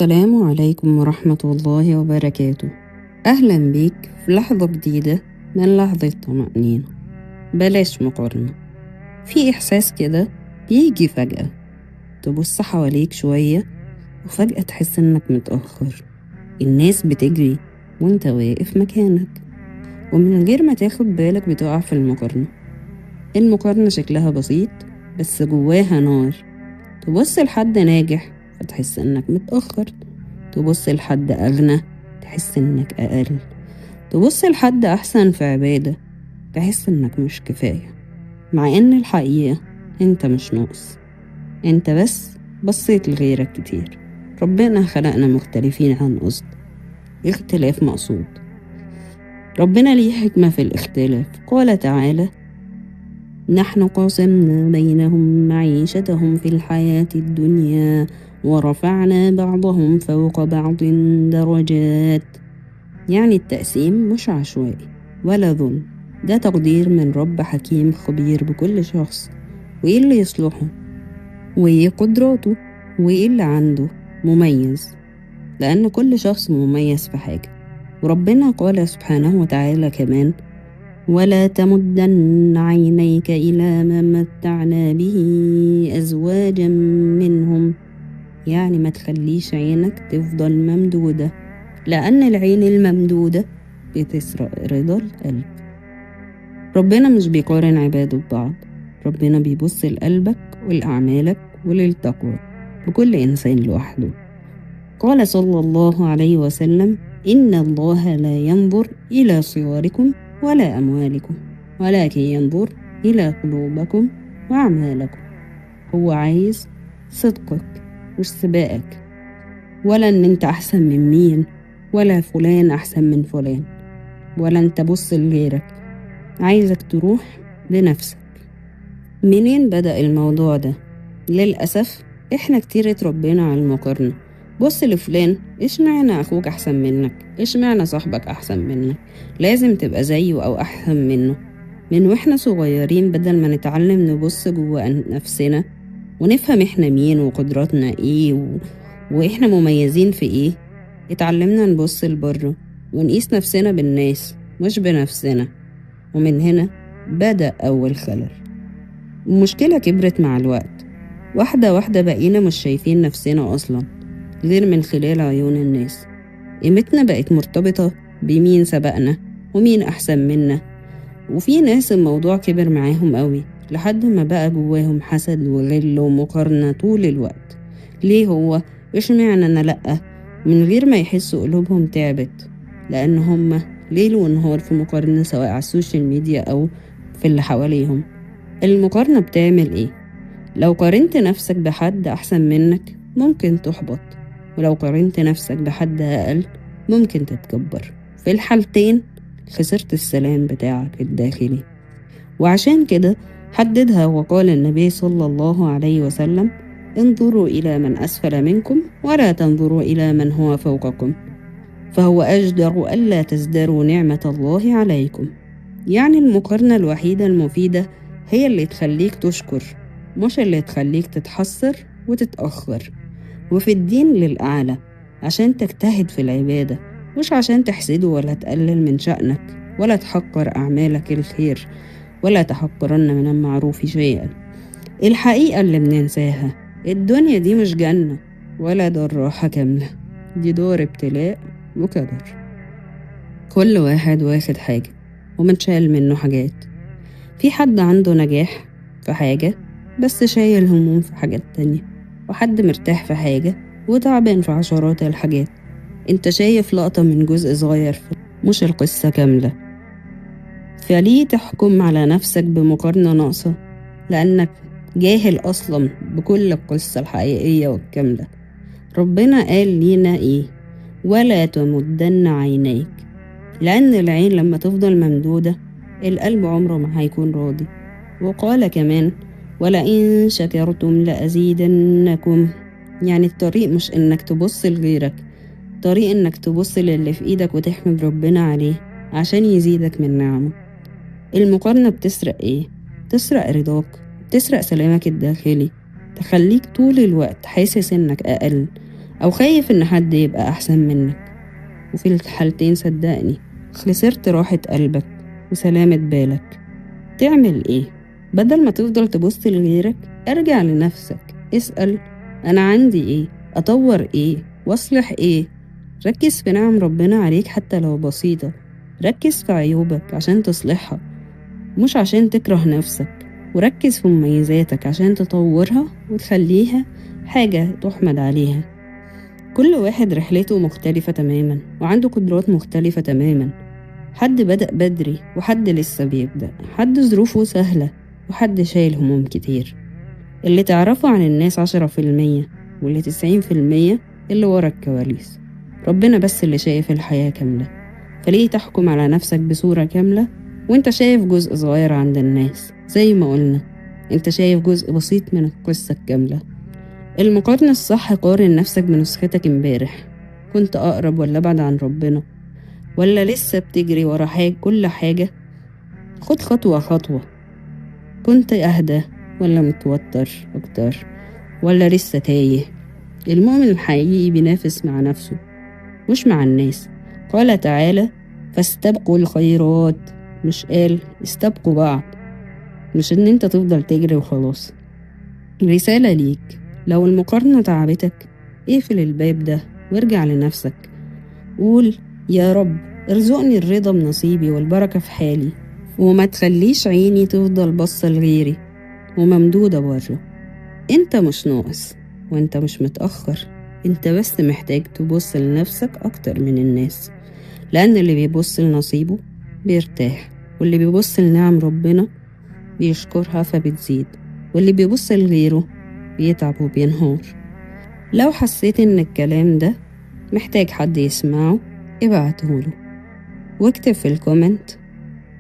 السلام عليكم ورحمة الله وبركاته. أهلا بيك في لحظة جديدة من لحظة طمأنينة. بلاش مقارنة. في إحساس كده بيجي فجأة، تبص حواليك شوية وفجأة تحس إنك متأخر، الناس بتجري وانت واقف مكانك، ومن غير ما تاخد بالك بتقع في المقارنة. المقارنة شكلها بسيط بس جواها نار. تبص لحد ناجح فتحس إنك متأخر، تبص لحد أغنى تحس إنك أقل، تبص لحد أحسن في عبادة تحس إنك مش كفاية، مع إن الحقيقة أنت مش ناقص، أنت بس بصيت لغيرك كتير. ربنا خلقنا مختلفين عن قصد، اختلاف مقصود. ربنا ليه حكمة في الاختلاف. قال تعالى: نحن قسمنا بينهم معيشتهم في الحياة الدنيا ورفعنا بعضهم فوق بعض درجات. يعني التقسيم مش عشوائي ولا ظلم، ده تقدير من رب حكيم خبير بكل شخص، وإيه اللي يصلحه وإيه قدراته وإيه اللي عنده مميز، لأن كل شخص مميز في حاجة. وربنا قال سبحانه وتعالى كمان: ولا تمدن عينيك إلى ما متعنا به أزواجا منهم. يعني ما تخليش عينك تفضل ممدودة، لأن العين الممدودة بتسرق رضا القلب. ربنا مش بيقارن عباده ببعض، ربنا بيبص لقلبك ولأعمالك وللتقوى بكل إنسان لوحده. قال صلى الله عليه وسلم: إن الله لا ينظر إلى صوركم ولا أموالكم، ولكن ينظر إلى قلوبكم وأعمالكم. هو عايز صدقك مش سباقك، ولا إن أنت أحسن من مين، ولا فلان أحسن من فلان، ولا أنت بص لغيرك. عايزك تروح لنفسك. منين بدأ الموضوع ده؟ للأسف إحنا كتير اتربينا على المقارنة. بص لفلان، إيش معنى أخوك أحسن منك؟ إيش معنى صاحبك أحسن منك؟ لازم تبقى زيه أو أحسن منه. من وإحنا صغيرين بدل ما نتعلم نبص جوه نفسنا ونفهم إحنا مين وقدراتنا إيه وإحنا مميزين في إيه، اتعلمنا نبص لبره ونقيس نفسنا بالناس مش بنفسنا. ومن هنا بدأ أول خلل. المشكلة كبرت مع الوقت، واحدة واحدة بقينا مش شايفين نفسنا أصلا غير من خلال عيون الناس. قيمتنا بقت مرتبطة بمين سبقنا ومين أحسن منا. وفي ناس الموضوع كبر معاهم قوي لحد ما بقى جواهم حسد وغل ومقارنة طول الوقت. ليه هو؟ إيش معنى أنا لأ؟ من غير ما يحسوا قلوبهم تعبت، لأن هم ليل ونهار في مقارنة، سواء على ال social media أو في اللي حواليهم. المقارنة بتعمل إيه؟ لو قارنت نفسك بحد أحسن منك ممكن تحبط، ولو قارنت نفسك بحد أقل ممكن تتكبر. في الحالتين خسرت السلام بتاعك الداخلي. وعشان كده حددها وقال النبي صلى الله عليه وسلم: انظروا إلى من أسفل منكم ولا تنظروا إلى من هو فوقكم، فهو أجدر ألا تزدروا نعمة الله عليكم. يعني المقارنة الوحيدة المفيدة هي اللي تخليك تشكر، مش اللي تخليك تتحسر وتتأخر. وفي الدين للأعلى عشان تجتهد في العبادة، مش عشان تحسده ولا تقلل من شأنك ولا تحقر أعمالك الخير، ولا تحقرن من المعروف شيئا. الحقيقة اللي بننساها، الدنيا دي مش جنة ولا دار راحة كاملة، دي دار ابتلاء وقدر. كل واحد واخد حاجة ومتشال منه حاجات. في حد عنده نجاح في حاجة بس شايل هموم في حاجات تانية، وحد مرتاح في حاجة وتعبان في عشرات الحاجات. انت شايف لقطة من جزء صغير مش القصة كاملة. فليه تحكم على نفسك بمقارنة ناقصة؟ لأنك جاهل أصلا بكل القصة الحقيقية والكاملة. ربنا قال لينا إيه؟ ولا تمدن عينيك، لأن العين لما تفضل ممدودة القلب عمره ما هيكون راضي. وقال كمان: ولئن شكرتم لأزيدنكم. يعني الطريق مش إنك تبص لغيرك، طريق إنك تبص للي في إيدك وتحمد ربنا عليه عشان يزيدك من نعمه. المقارنة بتسرق إيه؟ تسرق رضاك، تسرق سلامك الداخلي، تخليك طول الوقت حاسس إنك أقل أو خايف إن حد يبقى أحسن منك. وفي الحالتين صدقني خسرت راحة قلبك وسلامة بالك. تعمل إيه؟ بدل ما تفضل تبص لغيرك ارجع لنفسك، اسأل أنا عندي إيه، أطور إيه، وأصلح إيه. ركز في نعم ربنا عليك حتى لو بسيطة، ركز في عيوبك عشان تصلحها مش عشان تكره نفسك، وركز في مميزاتك عشان تطورها وتخليها حاجة تحمد عليها. كل واحد رحلته مختلفة تماما وعنده قدرات مختلفة تماما، حد بدأ بدري وحد لسه بيبدأ، حد ظروفه سهلة وحد شايل هموم كتير. اللي تعرفه عن الناس 10% واللي 90% اللي ورا الكواليس. ربنا بس اللي شايف الحياة كاملة، فليه تحكم على نفسك بصورة كاملة وانت شايف جزء صغير عند الناس؟ زي ما قلنا انت شايف جزء بسيط من القصة الكاملة. المقارنة الصح قارن نفسك بنسختك امبارح، كنت أقرب ولا أبعد عن ربنا، ولا لسه بتجري ورا حاجة كل حاجة؟ خد خطوة خطوة، كنت أهدى ولا متوتر أكتر ولا لسه تايه؟ المؤمن الحقيقي بينافس مع نفسه مش مع الناس. قال تعالى فاستبقوا الخيرات، مش قال استبقوا بعض، مش ان انت تفضل تجري وخلاص. رسالة ليك، لو المقارنة تعبتك اقفل الباب ده وارجع لنفسك، قول يا رب ارزقني الرضا بنصيبي والبركة في حالي، وما تخليش عيني تفضل بصة لغيري وممدودة بره. انت مش ناقص وانت مش متأخر، انت بس محتاج تبص لنفسك اكتر من الناس، لان اللي بيبص لنصيبه بيرتاح، واللي بيبص لنعم ربنا بيشكرها فبتزيد، واللي بيبص لغيره بيتعب وبينهار. لو حسيت ان الكلام ده محتاج حد يسمعه ابعتهوله، واكتب في ال comment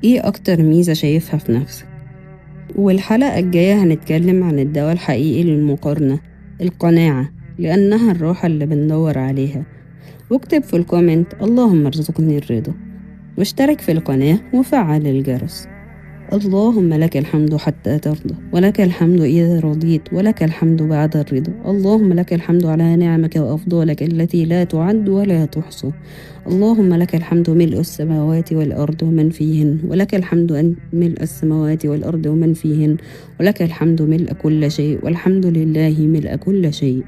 ايه اكتر ميزة شايفها في نفسك. والحلقة الجاية هنتكلم عن الدواء الحقيقي للمقارنة، القناعة، لأنها الراحة اللي بندور عليها. واكتب في ال comment اللهم ارزقني الرضا، واشترك في القناة وفعل الجرس. اللهم لك الحمد حتى ترضى، ولك الحمد إذا رضيت، ولك الحمد بعد الرضا. اللهم لك الحمد على نعمك وأفضالك التي لا تعد ولا تحصى. اللهم لك الحمد ملء السماوات والأرض ومن فيهن، ولك الحمد أن ملء السماوات والأرض ومن فيهن، ولك الحمد ملء كل شيء، والحمد لله ملء كل شيء.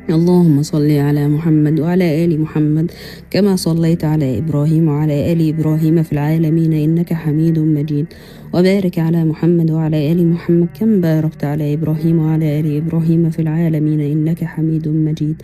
اللهم صل على محمد وعلى آل محمد كما صليت على إبراهيم وعلى آل إبراهيم في العالمين إنك حميد مجيد، وبارك على محمد وعلى آل محمد كما باركت على إبراهيم وعلى آل إبراهيم في العالمين إنك حميد مجيد.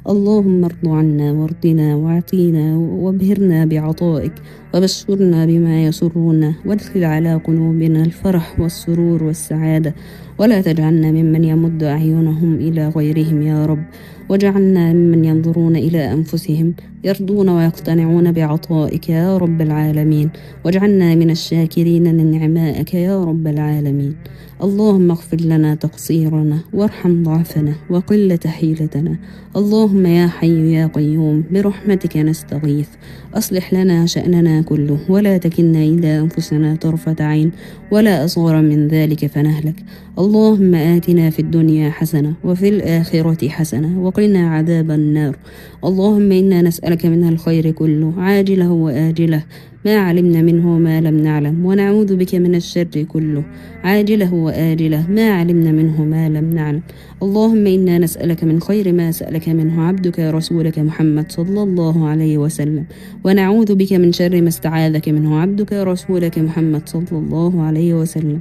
اللهم ارض عنا وارضنا واعطينا وابهرنا بعطائك، وبشرنا بما يسرنا، وادخل على قلوبنا الفرح والسرور والسعادة، ولا تجعلنا ممن يمد أعينهم إلى غيرهم يا رب، واجعلنا ممن ينظرون إلى أنفسهم يرضون ويقتنعون بعطائك يا رب العالمين، واجعلنا من الشاكرين لنعمائك يا رب العالمين. اللهم اغفر لنا تقصيرنا، وارحم ضعفنا وقلة حيلتنا. اللهم يا حي يا قيوم برحمتك نستغيث، أصلح لنا شأننا كله، ولا تكلنا إلى أنفسنا طرفة عين ولا أصغر من ذلك فنهلك. اللهم آتنا في الدنيا حسنة وفي الآخرة حسنة وقنا عذاب النار. اللهم إنا نسألك منها الخير كله عاجله وآجله، ما علمنا منه وما لم نعلم، ونعوذ بك من الشر كله عاجله وآجله، ما علمنا منه ما لم نعلم. اللهم إنا نسألك من خير ما سألك منه عبدك رسولك محمد صلى الله عليه وسلم، ونعوذ بك من شر ما استعاذك منه عبدك رسولك محمد صلى الله عليه وسلم.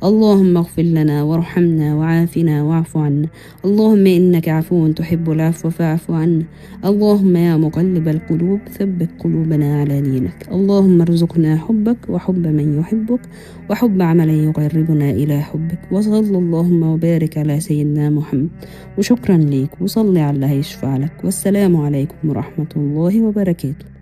اللهم اغفر لنا وارحمنا وعافنا واعف عنا. اللهم إنك عفو تحب العفو فاعف عنا. اللهم يا مقلب القلوب ثبت قلوبنا على دينك. اللهم ارزقنا حبك وحب من يحبك وحب عمل يقربنا إلى حبك. وصلى اللهم وبارك على سيدنا محمد. وشكرا ليك، وصلي على الله يشفع لك. والسلام عليكم ورحمة الله وبركاته.